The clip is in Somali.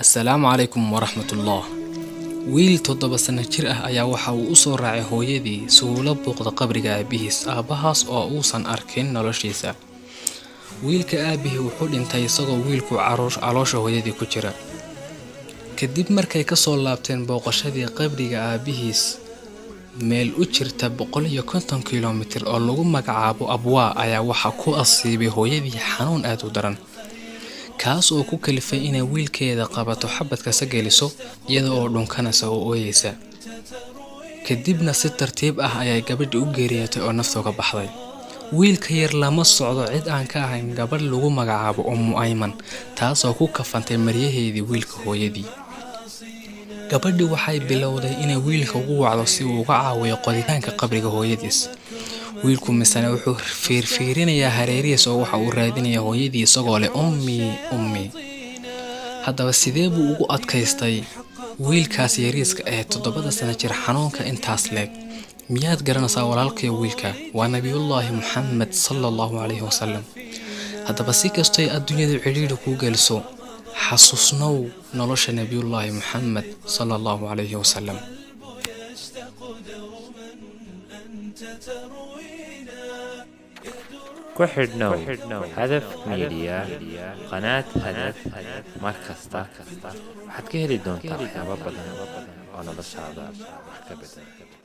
Assalaamu calaykum waraxmatullah. Wiil 7 sano jir ah ayaa waxa uu u soo raacay hooyadii si uu ula booqdo qabriga aabihiis, aabbahaas oo uusan arkin noloshiisa. Wiilka aabihii wuxuu dhintay isagoo wiilku caloosha hooyadii ku jira. Kadib markay kasoo laabteen booqashadii qabriga aabihiis, meel u jirta 150 kilomitir oo lagu magacaabo Abwaa, ayaa waxaa ku asiibay hooyadii xanuun aad u daran, kaas oo ku kalifay inay wiilkeeda qabato, xabadkasa geliso, iyada oo dhunkanaysa oo ooyeysa. Kadibna si tartiib ah ayay gabadhii u geeriyootay oo naftu ka baxday. Wiilka yar lama socdo cid aan ka ahayn gabadh lagu magacaabo Ummu Ayman, taasoo ku kafantay maryaheedii wiilka hooyadii. Gabadhii waxay bilowday inay wiilka ugu wacdo si uu uga caawiyo qoditaanka qabriga hooyadiis. Wiilku misane wuxuu fiirfiirinayaa hareerihiis oo waxa uu raadinayaa hooyadii, isagoo leh, "Ummi, ummi." Haddaba sidee buu ugu adkaystay wiilkaas yariiska ee 7da sano jir xanuunka intaas leeg? Miyaad garanaysaa, walaalkayo? Wiilka waa Nabiyullaahi Muxamed sala Allahu calayhi wasalam. Haddaba si kastoy adduunyadu cidhiidhi kuu geliso, xasuusnow nolosha Nabiyullaahi Muxamed sala Allahu calayhi wasalam. يشتاق دوما أنت تروينا. Ku xidhnow Hadaf Media, qanaad Hadaf. Mar kasta waxaad ka heli doontaa waxyaabo badan oo noloshaada wax ka bedela.